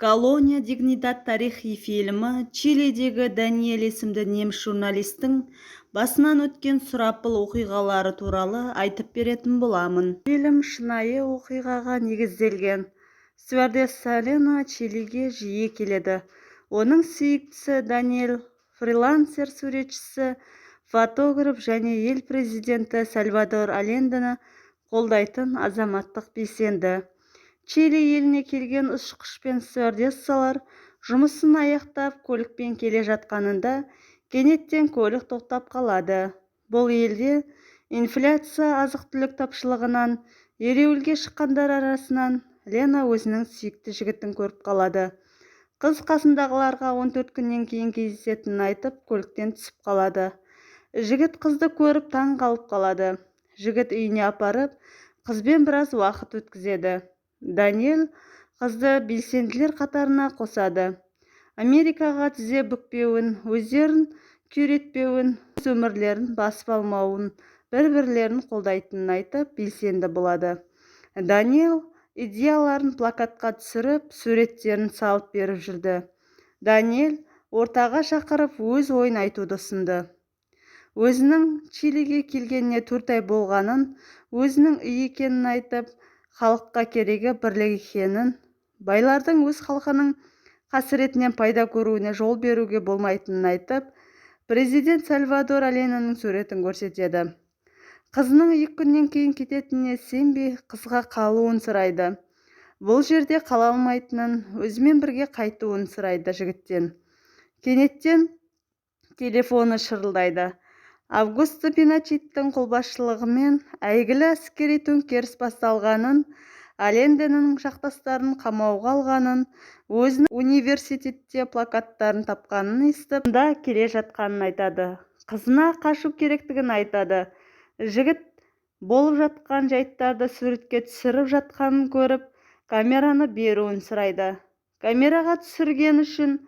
Колония Дигнидад тарихи фильмі Чилидегі Даниэль есімді неміс журналистің басынан өткен сұрапыл оқиғалары туралы айтып беретін боламын. Фильм шынайы оқиғаға негізделген. Стюардесса Лена Чилиге жиі келеді. Оның сүйіктісі Даниэль фрилансер суретшісі, фотограф және ел президенті Сальвадор Алендені қолдайтын азаматтық белсенді. Чили еліне келген ұшқышпен стюардессалар жұмысын аяқтап, көлікпен келе жатқанында кенеттен көлік тоқтап қалады. Бұл елде инфляция, азық-түлік тапшылығынан ереуілге шыққандар арасынан Лена өзінің сүйікті жігітін көріп қалады. Қыз қасындағыларға 14 күннен кейін кездесетінін айтып, көліктен түсіп қалады. Жігіт қызды көріп таң қалып қалады. Жігіт үйіне апарып, қызбен біраз уақыт өткізеді. Даниэль қызды белсенділер қатарына қосады. Америкаға тізе бүкпеуін, өздерін күйретпеуін, өз өмірлерін басып алмауын, бір-бірлерін қолдайтынын айтып, белсенді болады. Даниэль идеяларын плакатқа түсіріп, суреттерін салып беріп жүрді. Даниэль ортаға шақырып, өз ойын айтуды ұсынды. Өзінің Чилиге келгеніне 4 ай болғанын, өзінің үй екенін айтып, халыққа керегі бірлік екенін, байлардың өз халқының қасіретінен пайда көруіне жол беруге болмайтынын айтып, президент Сальвадор Аленденің суретін көрсетеді. Қызының 2 күннен кейін кететініне сенбей, қызға қалуын сұрайды. Бұл жерде қала алмайтынын, өзімен бірге қайтуын сұрайды жігіттен. Кенеттен телефоны шырылдайды. Августо Пиночеттің қолбасшылығымен әйгілі әскери төңкеріс басталғанын, Аленденің жақтастарын қамауға алғанын, өзінің университетте плакаттарын тапқанын естіп, да келе жатқанын айтады. Қызына қашу керектігін айтады. Жігіт болып жатқан жайттарды суретке түсіріп жатқанын көріп, камераны беруін сұрайды. Камераға түсірген үшін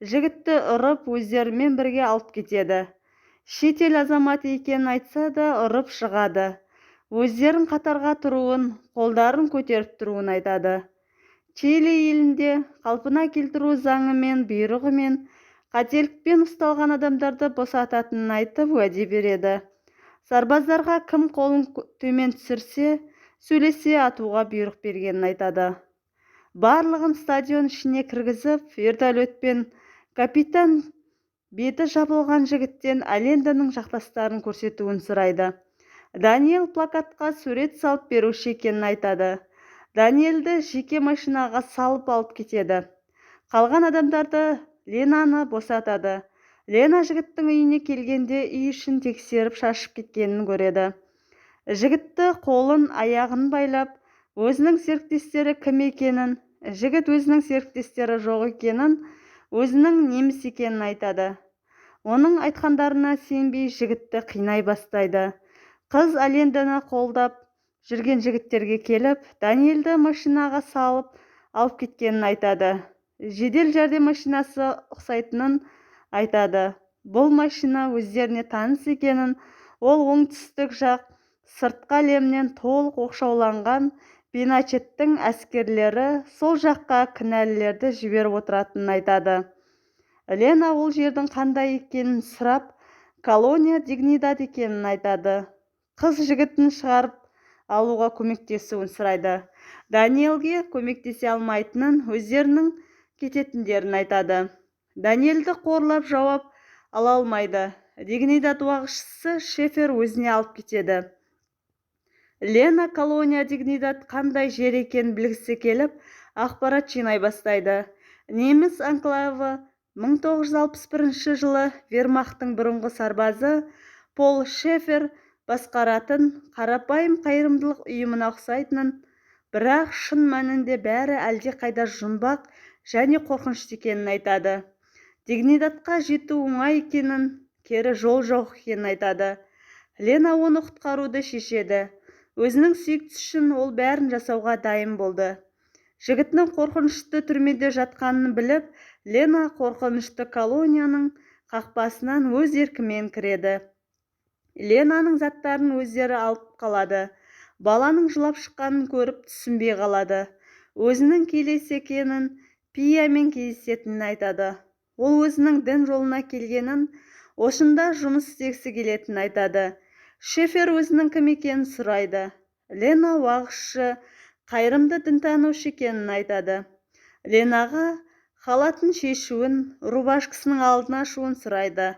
жігітті ұрып, өздерімен бірге алып кетеді. Шетел азаматы екенін айтса да, ұрып жығады. Өздерін қатарға тұруын, қолдарын көтеріп тұруын айтады. Чили елінде қалпына келтіру заңымен, бұйрығымен қателікпен ұсталған адамдарды босататынын айтып, уәде береді. Сарбаздарға кім қолын төмен түсірсе, сөйлесе, атуға бұйрық бергенін айтады. Барлығын стадион ішіне кіргізіп, вертолетпен капитан беті жабылған жігіттен Аленденің жақтастарын көрсетуін сұрайды. Даниэль плакатқа сурет салып беруші екенін айтады. Даниэльді жеке машинаға салып алып кетеді. Қалған адамдарды, Ленаны босатады. Лена жігіттің үйіне келгенде үй ішін тексеріп, шашып кеткенін көреді. Жігітті қолын, аяғын байлап, өзінің серіктестері кім екенін, жігіт өзінің серіктестері жоқ екенін, өзінің неміс екенін айтады. Оның айтқандарына сенбей, жігітті қинай бастайды. Қыз Алендені қолдап жүрген жігіттерге келіп, Даниэльді машинаға салып алып кеткенін айтады. Жедел жәрдем машинасы ұқсайтынын айтады. Бұл машина өздеріне таныс екенін, ол оңтүстік жақ сыртқы әлемнен толық оқшауланған, Пиночеттің әскерлері сол жаққа кінәлілерді жіберіп отыратынын айтады. Лена ол жердің қандай екенін сұрап, Колония Дигнидад екенін айтады. Қыз жігітін шығарып алуға көмектесуін сұрайды. Даниэлге көмектесе алмайтынын, өздерінің кететіндерін айтады. Даниэльді қорлап жауап ала алмайды. Дигнидад уағызшысы Шефер өзіне алып кетеді. Лена Колония Дигнидад қандай жер екенін білгісі келіп, ақпарат жинай бастайды. Неміс анклавы 1961 жылы вермахтың бұрынғы сарбазы Пол Шефер басқаратын қарапайым қайырымдылық ұйымына ұқсайтынын, бірақ шын мәнінде бәрі әлдеқайда жұмбақ және қорқынышты екенін айтады. Дигнидадқа жету оңай екенін, кері жол жоқ екенін айтады. Лена оны құтқаруды шешеді. Өзінің сүйіктісі үшін ол бәрін жасауға дайын болды. Жігітінің қорқынышты түрмеде жатқанын біліп, Лена қорқынышты колонияның қақпасынан өз еркімен кіреді. Ленаның заттарын өздері алып қалады. Баланың жылап шыққанын көріп, түсінбей қалады. Өзінің келесі екенін. Пиямен кездесетінін айтады. Ол өзінің дін жолына келгенін, осында жұмыс істегісі келетінін айтады. Шефер өзінің кім екенін сұрайды. Лена уағызшы, қайырымды дінтанушы екенін айтады. Ленаға халатын шешуін, рубашкасының алдын ашуын сұрайды.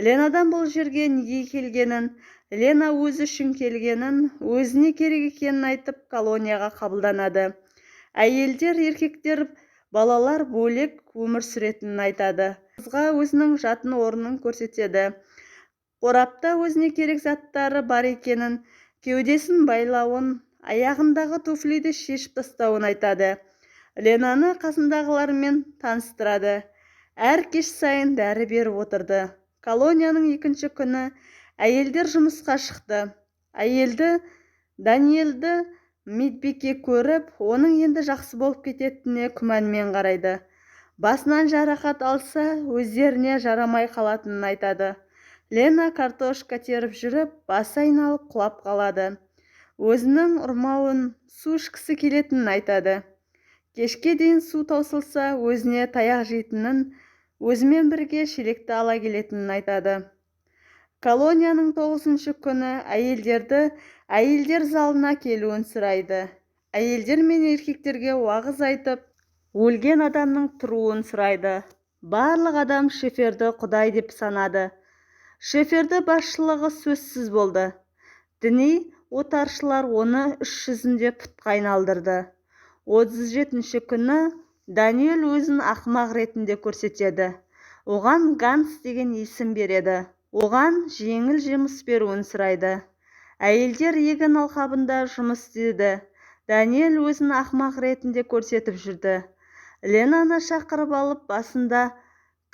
Ленадан бұл жерге неге келгенін, Лена өзі үшін келгенін, өзіне керек екенін айтып, колонияға қабылданады. Әйелдер, еркектер, балалар бөлек өмір сүретінін айтады. Қызға өзінің жатын орнын көрсетеді. Қорапта өзіне керек заттары бар екенін, кеудесін байлауын, аяғындағы туфлиді шешіп тастауын айтады. Ленаны қасындағылармен таныстырады. Әр кеш сайын дәрі беріп отырды. Колонияның екінші күні әйелдер жұмысқа шықты. Әйелді Даниэлді медбике көріп, оның енді жақсы болып кететініне күмәнмен қарайды. Басынан жарақат алса, өздеріне жарамай қалатынын айтады. Лена картошка теріп жүріп, басы айналып құлап қалады. Өзінің ұрмауын, су ішкісі келетінін айтады. Кешке дейін су таусылса, өзіне таяқ жейтінін, өзімен бірге шелекті ала келетінін айтады. Колонияның 9-шы күні әйелдерді әйелдер залына келуін сұрайды. Әйелдер мен еркектерге уағыз айтып, өлген адамның тұруын сұрайды. Барлық адам Шеферді Құдай деп санады. Шеферді басшылығы сөзсіз болды. Діни отаршылар оны іс жүзінде пұтқа айналдырды. 37-ші күні Даниэль өзін ақымақ ретінде көрсетеді. Оған Ганс деген есім береді. Оған жеңіл жұмыс беруін сұрайды. Әйелдер егін алқабында жұмыс істеді. Даниэль өзін ақымақ ретінде көрсетіп жүрді. Ленаны шақырып алып, басында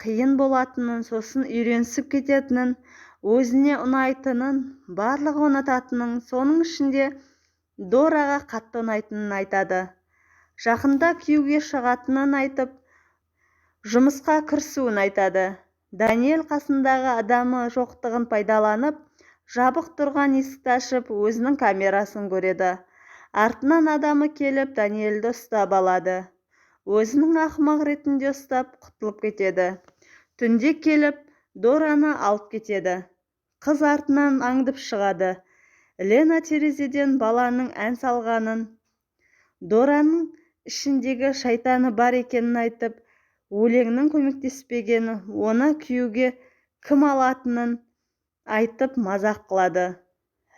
қиын болатынын, сосын үйренісіп кететінін, өзіне ұнайтынын, барлығы ұнататынын, соның ішінде Дораға қатты ұнайтынын айтады. Жақында күйеуге шығатынын айтып, жұмысқа кірісуін айтады. Даниэль қасындағы адамы жоқтығын пайдаланып, жабық тұрған есікті ашып, өзінің камерасын көреді. Артынан адамы келіп, Даниэльді ұстап алады. Өзінің ақымақ ретінде ұстап, құтылып кетеді. Түнде келіп, Дораны алып кетеді. Қыз артынан аңдып шығады. Лена терезеден баланың ән салғанын, Дораның ішіндегі шайтаны бар екенін айтып, өлеңнің көмектеспегенін, оны күйеуге кім алатынын айтып мазақ қылады.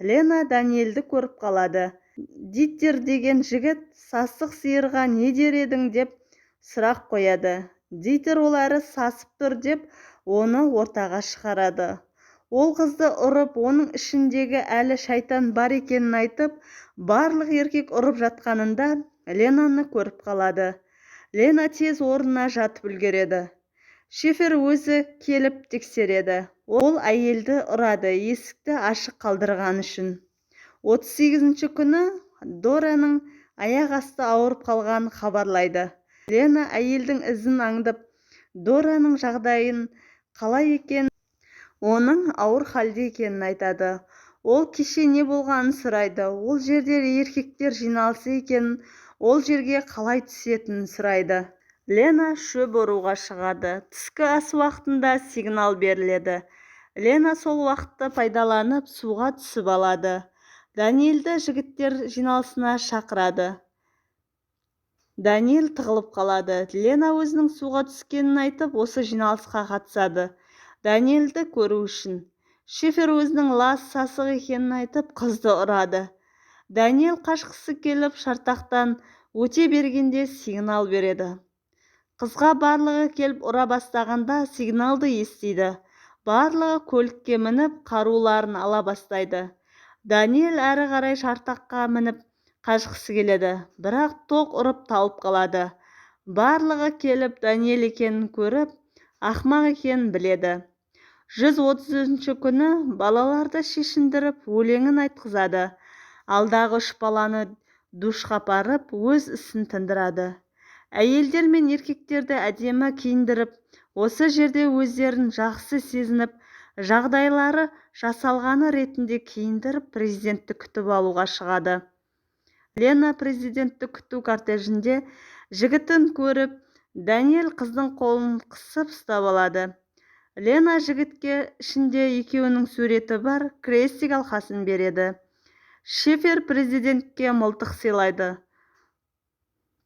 Лена Даниэльді көріп қалады. Диттер деген жігіт сасық сиырға не дер едің деп сұрақ қояды. Диттер олары сасып тұр деп оны ортаға шығарады. Ол қызды ұрып, оның ішіндегі әлі шайтан бар екенін айтып, барлық еркек ұрып жатқанында Ленаны көріп қалады. Лена тез орнына жатып үлгереді. Шефер өзі келіп тексереді. Ол әйелді ұрады, есікті ашық қалдырған үшін. 38-ші күні Дораның аяқ асты ауырып қалғанын хабарлайды. Лена әйелдің ізін аңдып, Дораның жағдайын қалай екенін, оның ауыр халде екенін айтады. Ол кеше не болғанын сұрайды. Ол жерде еркектер жиналысы екенін, ол жерге қалай түсетінін сұрайды. Лена шөп оруға шығады. Түскі ас уақытында сигнал беріледі. Лена сол уақытты пайдаланып, суға түсіп алады. Даниэльді жігіттер жиналысына шақырады. Даниэль тығылып қалады. Лена өзінің суға түскенін айтып, осы жиналысқа қатысады. Даниэльді көру үшін. Шефер өзінің лас сасық екенін айтып, қызды ұрады. Даниэль қашқысы келіп, шартақтан өте бергенде сигнал береді. Қызға барлығы келіп ұра бастағанда сигналды естиді. Барлығы көлікке мініп, қаруларын ала бастайды. Даниэль әрі қарай шартаққа мініп қашқысы келеді, бірақ тоқ ұрып талып қалады. Барлығы келіп Даниэль екенін көріп, ақымақ екенін біледі. 133-ші күні балаларды шешіндіріп, өлеңін айтқызады. Алдағы үш баланы душқа апарып, өз ісін тындырады. Әйелдер мен еркектерді әдемі киіндіріп, осы жерде өздерін жақсы сезініп, жағдайлары жасалғаны ретінде киіндіріп, президентті күтіп алуға шығады. Лена президентті күту кортежінде жігітін көріп, Даниэль қыздың қолын қысып ұстап алады. Лена жігітке ішінде екеуінің суреті бар крестик алқасын береді. Шефер президентке мылтық сыйлайды.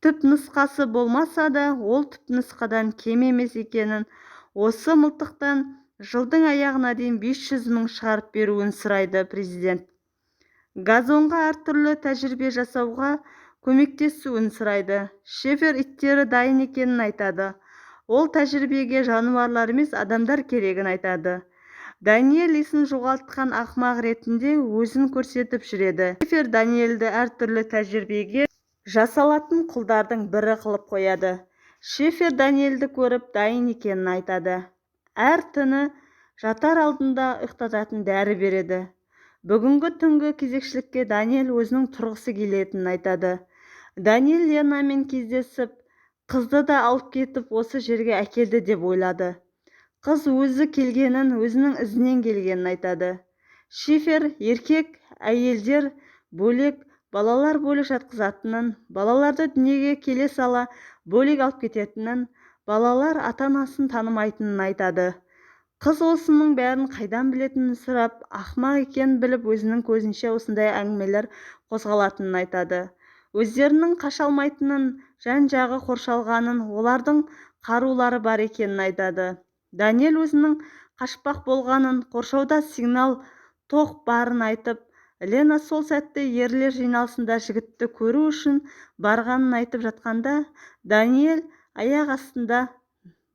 Түпнұсқасы болмаса да, ол түпнұсқадан кем емес екенін, осы мылтықтан жылдың аяғына дейін 500 мың шығарып беруін сұрайды президент. Газонға әртүрлі тәжірибе жасауға көмектесуін сұрайды. Шефер иттері дайын екенін айтады. Ол тәжірибеге жануарлар емес, адамдар керегін айтады. Даниэль есін жоғалтқан ақымақ ретінде өзін көрсетіп жүреді. Шефер Даниэльді әртүрлі тәжірибеге жасалатын құлдардың бірі қылып қояды. Шефер Даниэльді көріп, дайын екенін айтады. Әр түні жатар алдында ұйықтататын дәрі береді. Бүгінгі түнгі кезекшілікке Даниэль өзінің тұрғысы келетінін айтады. Даниэль Ленамен кездесіп, қызды да алып кетіп осы жерге әкелді деп ойлады. Қыз өзі келгенін, өзінің ізінен келгенін айтады. Шефер еркек, әйелдер бөлек, балалар бөлек жатқызатынын, балаларды дүниеге келе сала бөлек алып кететінін, балалар ата-анасын танымайтынын айтады. Қыз осының бәрін қайдан білетінін сұрап, ақымақ екенін біліп, өзінің көзінше осындай әңгімелер қозғалатынын айтады. Өздерінің қаша алмайтынын, жан-жағы қоршалғанын, олардың қарулары бар екенін айтады. Даниэль өзінің қашпақ болғанын, қоршауда сигнал тоқ барын айтып, Лена сол сәтте ерлер жиналысында жігітті көру үшін барғанын айтып жатқанда, Даниэль аяқ астында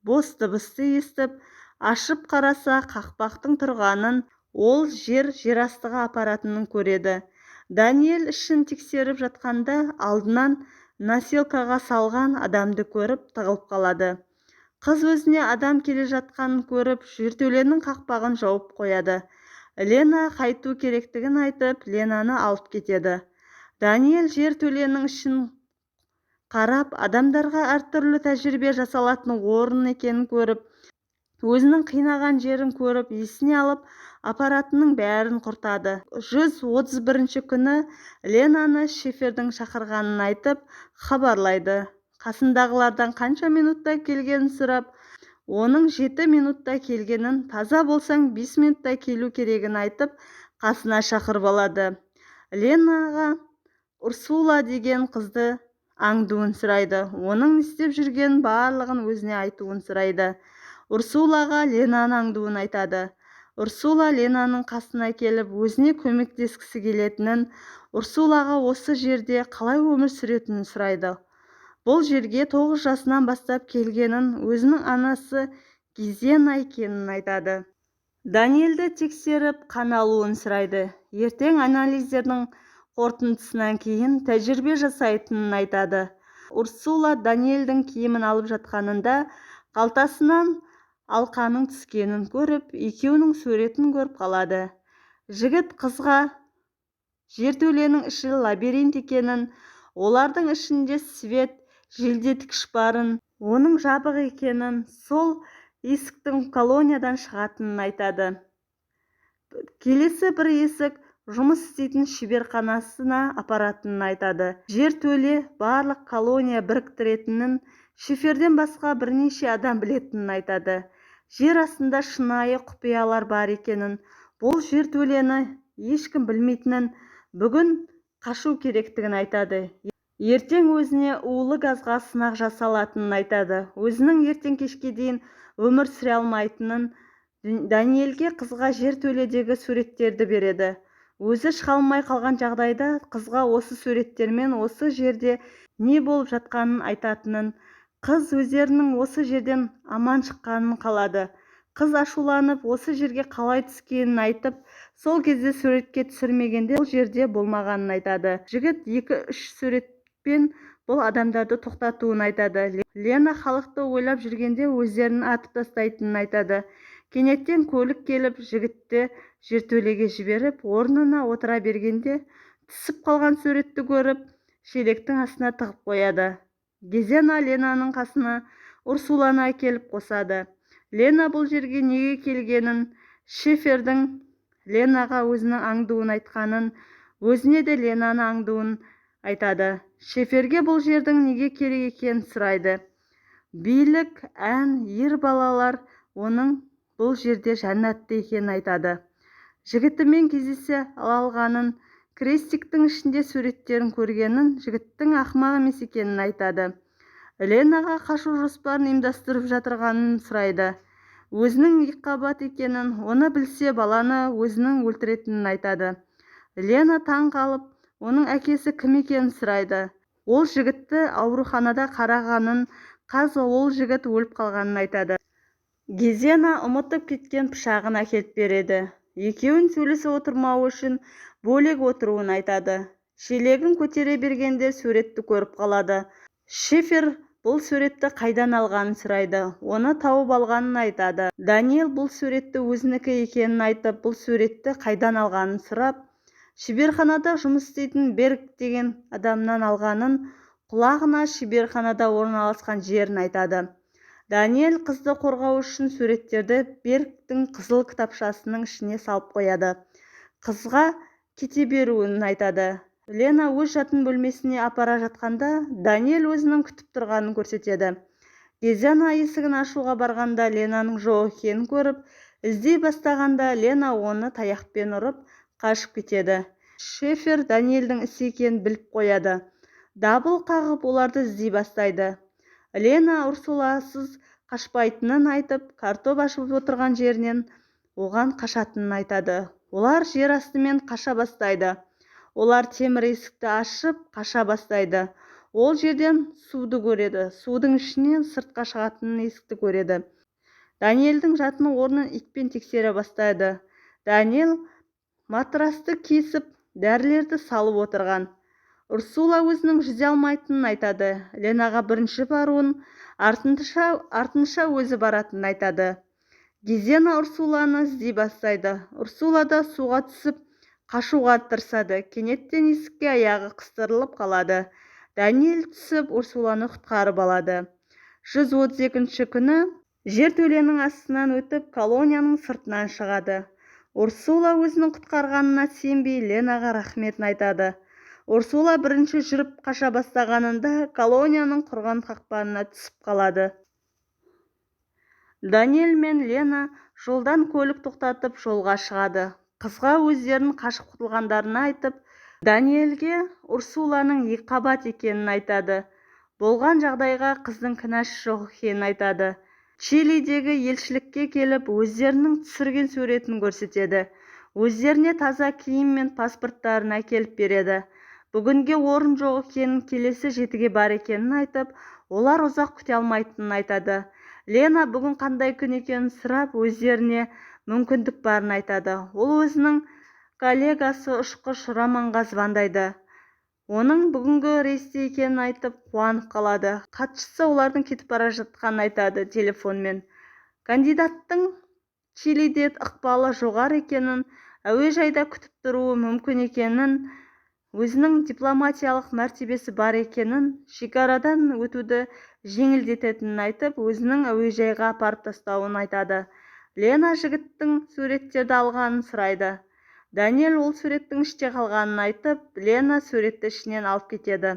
бос дыбысты естіп, ашып қараса қақпақтың тұрғанын, ол жер жерастыға апаратынын көреді. Даниэль ішін тексеріп жатқанда алдынан носилкаға салған адамды көріп тығылып қалады. Қыз өзіне адам келе жатқанын көріп, жертөленің қақпағын жауып қояды. Лена қайту керектігін айтып, Ленаны алып кетеді. Даниэль жертөленің ішін қарап, адамдарға әртүрлі тәжірибе жасалатын орын екенін көріп, өзінің қинаған жерін көріп, есіне алып, аппаратының бәрін құртады. 131-ші күні Ленаны Шефердің шақырғанын айтып, хабарлайды. Қасындағылардан қанша минутта келгенін сұрап, оның 7 минутта келгенін, таза болсаң 5 минутта келу керегін айтып, қасына шақырып алады. Ленаға Урсула деген қызды аңдуын сұрайды. Оның не істеп жүргенін барлығын өзіне айтуын сұрайды. Урсулаға Ленаны аңдуын айтады. Урсула Ленаның қасына келіп, өзіне көмектескісі келетінін, Урсулаға осы жерде қалай өмір сүретінін сұрайды. Бұл жерге 9 жасынан бастап келгенін, өзінің анасы Гизена екенін айтады. Даниэльді тексеріп, қан алуын сұрайды. Ертең анализдердің қорытындысынан кейін тәжірибе жасайтынын айтады. Урсула Даниэльдің киімін алып жатқанында қалтасынан алқаның түскенін көріп, екеуінің суретін көріп қалады. Жігіт қызға жертөленің іші лабиринт екенін, олардың ішінде свет, желдеткіш барын, оның жабық екенін, сол есіктің колониядан шығатынын айтады. Келесі бір есік жұмыс істейтін шеберханасына апаратынын айтады. Жертөле барлық колония біріктіретінін, Шеферден басқа бірнеше адам білетінін айтады. Жер астында шынайы құпиялар бар екенін, бұл жертөлені ешкім білмейтінін, бүгін қашу керектігін айтады. Ертең өзіне улы газға сынақ жасалатынын айтады. Өзінің ертең кешке дейін өмір сүре алмайтынын, Даниэльге қызға жертөледегі суреттерді береді. Өзі шыға алмай қалған жағдайда қызға осы суреттермен осы жерде не болып жатқанын айтатынын, қыз өздерінің осы жерден аман шыққанын қалады. Қыз ашуланып, осы жерге қалай түскенін айтып, сол кезде суретке түсірмегенде бұл жерде болмағанын айтады. Жігіт 2-3 суретпен бұл адамдарды тоқтатуын айтады. Лена халықты ойлап жүргенде өздерін атып тастайтынын айтады. Кенеттен көлік келіп, жігітті жертөлеге жіберіп, орнына отыра бергенде түсіп қалған суретті көріп, шелектің астына тығып қояды. Гизена Ленаның қасына Урсуланы әкеліп қосады. Лена бұл жерге неге келгенін, Шефердің Ленаға өзінің аңдуын айтқанын, өзіне де Ленаны аңдуын айтады. Шеферге бұл жердің неге керек екенін сұрайды. Билік, ән, ер балалар оның бұл жерде жәннатта екенін айтады. Жігітімен кездесе алғанын, крестиктің ішінде суреттерін көргенін, жігіттің ақымақ емес екенін айтады. Ленаға қашу жоспарын ұйымдастырып жатырғанын сұрайды. Өзінің екіқабат екенін, оны білсе баланы өзінің өлтіретінін айтады. Лена таң қалып, оның әкесі кім екенін сұрайды. Ол жігітті ауруханада қарағанын, қазір ол жігіт өліп қалғанын айтады. Гезена ұмытып кеткен пышағын әкеліп береді. Екеуін сөйлесіп отырмауы үшін бөлек отыруын айтады. Шелегін көтере бергенде суретті көріп қалады. Шефер бұл суретті қайдан алғанын сұрайды. Оны тауып алғанын айтады. Даниэль бұл суретті өзінікі екенін айтып, бұл суретті қайдан алғанын сұрап, шеберханада жұмыс істейтін Берг деген адамнан алғанын, құлағына шеберханада орналасқан жерін айтады. Даниэль қызды қорғау үшін суреттерді Бергтің қызыл кітапшасының ішіне салып қояды. Қызға кете беруін айтады. Лена өз жатын бөлмесіне апара жатқанда, Даниэль өзінің күтіп тұрғанын көрсетеді. Гезена есігін ашуға барғанда Ленаның жоқ екенін көріп, іздей бастағанда Лена оны таяқпен ұрып, қашып кетеді. Шефер Даниэльдің ісі екенін біліп қояды. Дабыл қағып оларды іздей бастайды. Лена Урсуласыз қашпайтынын айтып, картоп ашып отырған жерінен оған қашатынын айтады. Олар жер астымен қаша бастайды. Олар темір есікті ашып, қаша бастайды. Ол жерден суды көреді. Судың ішінен сыртқа шығатын есікті көреді. Даниэльдің жатын орнын итпен тексере бастайды. Даниэль матрасты кесіп, дәрілерді салып отырған. Урсула өзінің жүзе алмайтынын айтады. Ленаға бірінші баруын, артынша өзі баратынын айтады. Гезена Урсуланы іздей бастайды. Урсула да суға түсіп, қашуға тырысады. Кенеттен есікке аяғы қыстырылып қалады. Даниэль түсіп, Урсуланы құтқарып алады. 132 күні жертөленің астынан өтіп, колонияның сыртынан шығады. Урсула өзінің құтқарғанына сенбей, Ленаға рахметін айтады. Урсула бірінші жүріп қаша бастағанында колонияның құрған қақпанына түсіп қалады. Даниэль мен Лена жолдан көлік тоқтатып жолға шығады. Қызға өздерін қашып құтылғандарын айтып, Даниэльге Урсуланың екіқабат екенін айтады. Болған жағдайға қыздың кінәсі жоқ екенін айтады. Чилидегі елшілікке келіп, өздерінің түсірген суретін көрсетеді. Өздеріне таза киім мен паспорттарын әкеліп береді. Бүгінге орын жоқ екенін, келесі 7-ге бар екенін айтып, олар ұзақ күте алмайтынын айтады. Лена бүгін қандай күн екенін сұрап, өздеріне мүмкіндік барын айтады. Ол өзінің коллегасы ұшқыш Романға звондайды. Оның бүгінгі рейсте екенін айтып, қуанып қалады. Хатшысы олардың кетіп бара жатқанын айтады телефонмен. Кандидаттың Чилиде ықпалы жоғары екенін, әуежайда күтіп тұруы мүмкін екенін, өзінің дипломатиялық мәртебесі бар екенін, шекарадан өтуді жеңілдететінін айтып, өзінің әуежайға апарып тастауын айтады. Лена жігіттің суреттерді алғанын сұрайды. Даниэль ол суреттің іште қалғанын айтып, Лена суретті ішінен алып кетеді.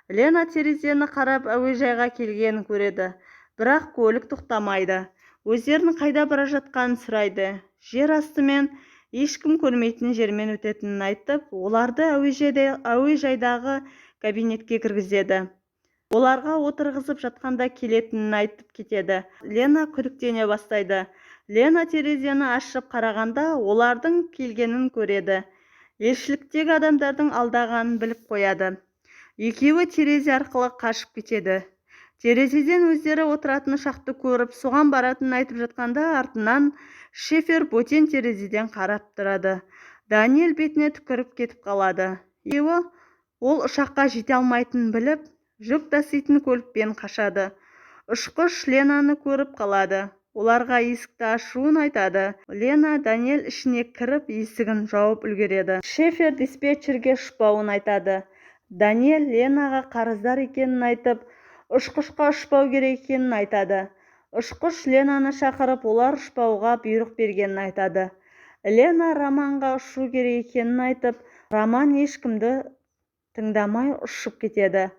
Лена терезені қарап әуежайға келгенін көреді, бірақ көлік тоқтамайды. Өздерінің қайда бара жатқанын сұрайды. Жер астымен ешкім көрмейтін жермен өтетінін айтып, оларды әуежайдағы кабинетке кіргізеді. Оларға отырғызып жатқанда келетінін айтып кетеді. Лена күдіктене бастайды. Лена терезені ашып қарағанда олардың келгенін көреді. Елшіліктегі адамдардың алдағанын біліп қояды. Екеуі терезе арқылы қашып кетеді. Терезеден өздері отыратын ұшақты көріп, соған баратынын айтып жатқанда артынан Шефер бөтен терезеден қарап тұрады. Даниэль бетіне түкіріп кетіп қалады. Екеуі ол ұшаққа жете алмайтынын біліп, жүк таситын көлікпен қашады. Ұшқыш Ленаны көріп қалады. Оларға есікті ашуын айтады. Лена Даниэль ішіне кіріп, есігін жауып үлгереді. Шефер диспетчерге ұшпауын айтады. Даниэль Ленаға қарыздар екенін айтып, ұшқышқа ұшпау керек екенін айтады. Ұшқыш Ленаны шақырып, олар ұшпауға бұйрық бергенін айтады. Лена Романға ұшу керек екенін айтып, Роман ешкімді тыңдамай ұшып кетеді.